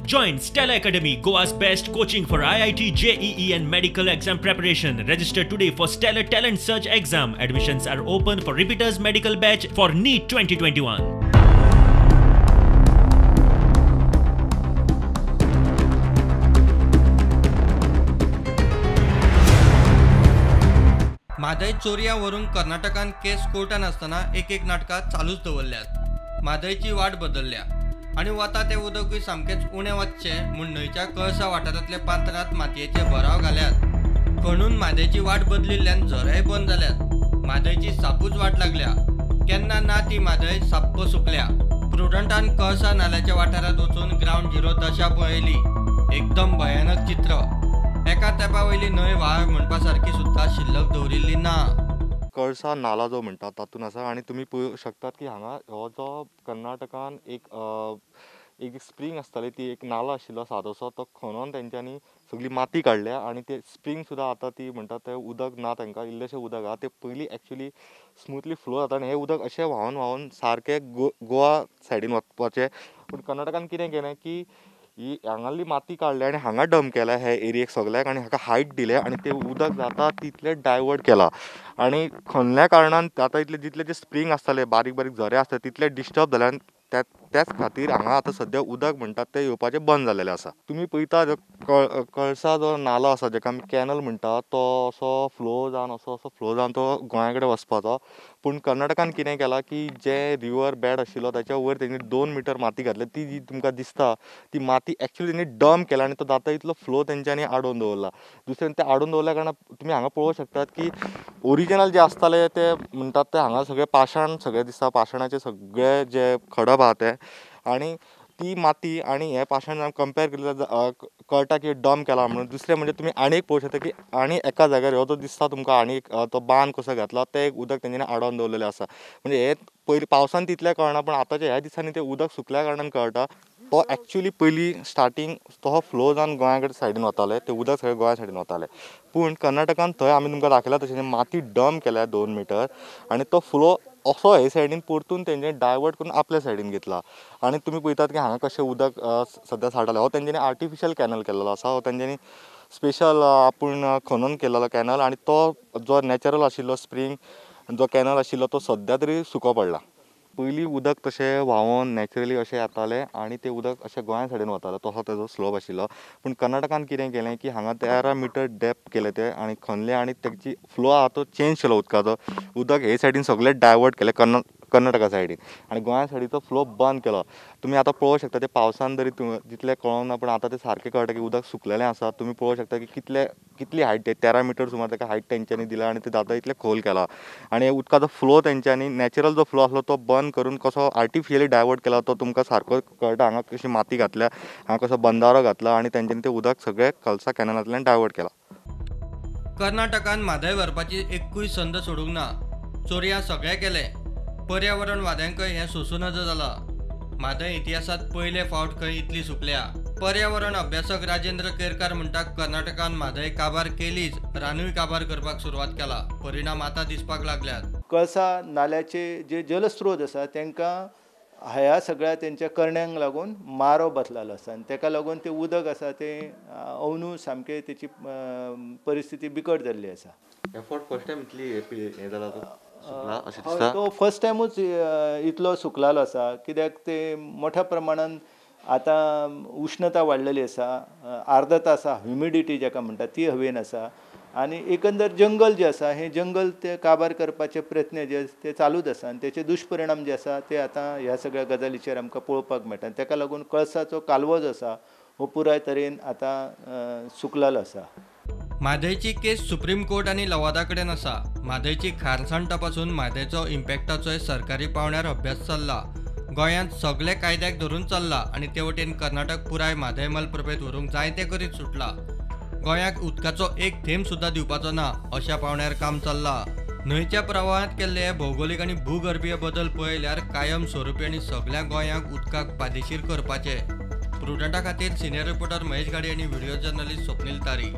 Join Stellar Academy, Goa's best coaching for IIT, JEE and medical exam preparation. Register today for Stellar Talent Search exam. Admissions are open for repeaters medical batch for NEET 2021. Mhadei चोरयां व्हरूंक कर्नाटकान केस कोर्टान आसतना एक एक नाटकां चालूच दवरल्यात. म्हादयची वाट बदल्ल्या आनी वता तें उदकूय सामकेंच उणें वचचें म्हूण न्हंयच्या कळसा वाठारांतल्या पात्रांत मातयेचे भराव घाल्यात. खणून म्हादयची वाट बदलिल्ल्यान झरेय बंद जाल्यात. म्हादयची सापूच वाट लागल्या. केन्ना ना ती म्हादय साप्प सुकल्या. प्रुडंटान कळसा नाल्याच्या वाठारांत वचून ग्रावंड झिरो दशा पळयली. एकदम भयानक चित्र. एका तेंपा वयली न्हंय व्हाळ म्हणपा सारकी सुद्दां शिल्लक दवरिल्ली ना. कळसा नाला जो म्हणटा तातूंत आसा आनी तुमी पळोवंक शकतात की हांगा हो जो कर्नाटकान एक स्प्रींग आसताली ती एक नाला आशिल्लो सादोसो, तो खणोन तेंच्यांनी सगळी माती काडल्या आनी ते स्प्रींग सुद्दां आतां ती म्हणटा तें उदक ना, तांकां इल्लेशें उदक आहा तें पयलीं एक्चुली स्मुथली फ्लो जाता आनी हें उदक अशें व्हांवन व्हांवन सारकें गोवा सायडीन वचपाचें. पूण कर्नाटकान कितें केलें की ही हांगाली माती काडल्या आनी हांगा डंप केल्या हे एरियेक सगल्याक आनी हाका हायट दिलें आनी तें उदक जाता तितलें डायवर्ट केलां आनी खणल्या कारणान आतां इतले जितले जे स्प्रींग आसताले बारीक बारीक झरे आसताले तितले डिस्टर्ब जाले आनी त्याच खातीर हांगा आतां सद्या उदक म्हणटात तें येवपाचें बंद जाल्लेलें आसा. तुमी पळयता कळसा जो नालो आसा जेका आमी कॅनल म्हणटा तो असो फ्लो जावन असो असो फ्लो जावन तो गोंया कडेन वचपाचो. पूण कर्नाटकान कितें केलां की जे रिवर बेड आशिल्लो ताच्या वयर तेणी 2 मिटर माती घातल्या, ती जी तुमकां दिसता ती माती एक्चुली तेणी डंप केला आनी तो जाता इतलो फ्लो तेंच्यांनी आडोवन दवरला. दुसरें तें आडोवन दवरल्या कारणान तुमी हांगा पळोवंक शकतात की ओरिजिनल जे आसताले ते म्हणटात ते हांगा सगळे पाशाण सगळें दिसता, पाशाणाचे सगळे जे खडप आहा ते आनी ती माती आनी हे पाशाण कंपेर केले जाल्यार कळटा की डंप केला म्हणून. दुसरें म्हणजे तुमी आनी एक पळोवंक शकता की आनी एका जाग्यार हो जो दिसता तुमकां आनी एक तो बांद कसो घातला तें एक उदक तेंच्यांनी आडोवन दवरलेलें आसा. म्हणजे हे पयलीं पावसान तितलें कळना पूण आतांच्या ह्या दिसांनी तें उदक सुकल्या कारणान कळटा. तो एक्चुली पयलीं स्टार्टींग तो फ्लो जावन गोंया कडेन सायडीन वताले, तें उदक सगळें गोंया सायडीन वतालें. पूण कर्नाटकान थंय आमी तुमकां दाखयला तशें माती डंप केल्या 2 मिटर आनी तो फ्लो असो हे सायडीन परतून तेंच्यांनी डायवर्ट करून आपल्या सायडीन घेतला आनी तुमी पळयतात की हांगा कशें उदक सद्या साठला. हो तेंच्यांनी आर्टिफिशियल कॅनल केल्लो आसा, हो तेंच्यांनी स्पेशल आपूण खणून केल्लो कॅनल आनी तो जो नॅचरल आशिल्लो स्प्रींग जो कॅनल आशिल्लो तो सद्या तरी सुको पडला. पयलीं उदक तशें व्हांवोन नॅचरली अशें येतालें आनी तें उदक अशें गोंया सायडीन वतालें, तसो तेजो स्लोप आशिल्लो. पूण कर्नाटकान कितें केलें की हांगा 13 मिटर डेप्थ केलें तें आनी खणलें आनी तेजी फ्लो आहा तो चेंज केलो उदकाचो, उदक हे सायडीन सगळें डायवर्ट केलें कर्नाटका सायडीन आनी गोंया सायडीचो फ्लो बंद केलो. तुमी आतां पळोवंक शकता ते पावसान तरी जितलें कळोंक ना पूण आतां तें सारकें कळटा की उदक सुकलेलें आसा. तुमी पळोवंक शकता की कितली हायट 13 मिटर सुमार ताका हायट तेंच्यांनी दिला आनी तें जाता इतलें खोल केला आनी उदकाचो फ्लो तेंच्यांनी नॅचरल जो फ्लो आसलो तो बंद करून कसो आर्टिफिशियली डायवर्ट केला तो तुमकां सारको कळटा. हांगा कशी माती घातल्या, हांगा कसो बंदारो घातला आनी तेंच्यांनी तें उदक सगळें कळसा कॅनलांतल्यान डायवर्ट केला. कर्नाटकान म्हादय व्हरपाची एकूय संद सोडूंक ना. चोरयां सगळें केलें. पर्यावरणवाद्यांकय हें सोसूं नजो जालां. म्हादय इतिहासांत पयले फावट खंय इतली सुकल्या. पर्यावरण अभ्यासक राजेंद्र केरकार म्हणटा कर्नाटकान म्हादय काबार केलीच, रानूय काबार करपाक सुरवात केला. परिणाम आतां दिसपाक लागल्यात. कळसा नाल्याचे जे जलस्रोत आसा तांकां ह्या सगळ्या तेंच्या करण्यांक लागून मारो बसलेलो आसा आनी ताका लागून तें उदक आसा तें अंदू सामकें तेची परिस्थिती बिकट जाल्ली आसा. फर्स्ट टायम इतली हें जाला तो फर्स्ट टायमूच इतलो सुकलेलो आसा कित्याक ते मोठ्या प्रमाणान आतां उश्णता वाडलेली आसा, आर्द्रता आसा, ह्युमिडिटी जाका म्हणटा ती हवेन आसा आनी एकंदर जंगल जें आसा हें जंगल ते काबार करपाचे प्रयत्न जे ते चालूच आसा आनी तेचे दुश्परिणाम जे आसा ते आतां ह्या सगळ्या गजालीचेर आमकां पळोवपाक मेळटा आनी ताका लागून कळसाचो कालवो जो आसा हो पुराय तरेन आतां सुकलेलो आसा. म्हादयची केस सुप्रीम कोर्ट आनी लवादा कडेन आसा. म्हादयची खारसाण तपासून म्हादयचो इम्पॅक्टाचोय सरकारी पावंड्यार अभ्यास चल्ला. गोंयांत सगळे कायद्याक धरून चल्ला आनी ते वटेन कर्नाटक पुराय म्हादय मलप्रभेंत व्हरूंक जायते करीत सुटला. गोंयाक उदकाचो एक थेंब सुद्दां दिवपाचो ना अशा पावंड्यार काम चल्ला. न्हंयच्या प्रवाहांत केल्ले भौगोलीक आनी भूगर्भीय बदल पळयल्यार कायम स्वरुपी आनी सगळ्या गोंयांक उदकाक पादेशीर करपाचे. प्रुडंटा खातीर सिनियर रिपोर्टर महेश गाडी आनी व्हिडिओ जर्नलिस्ट स्वप्नील तारी.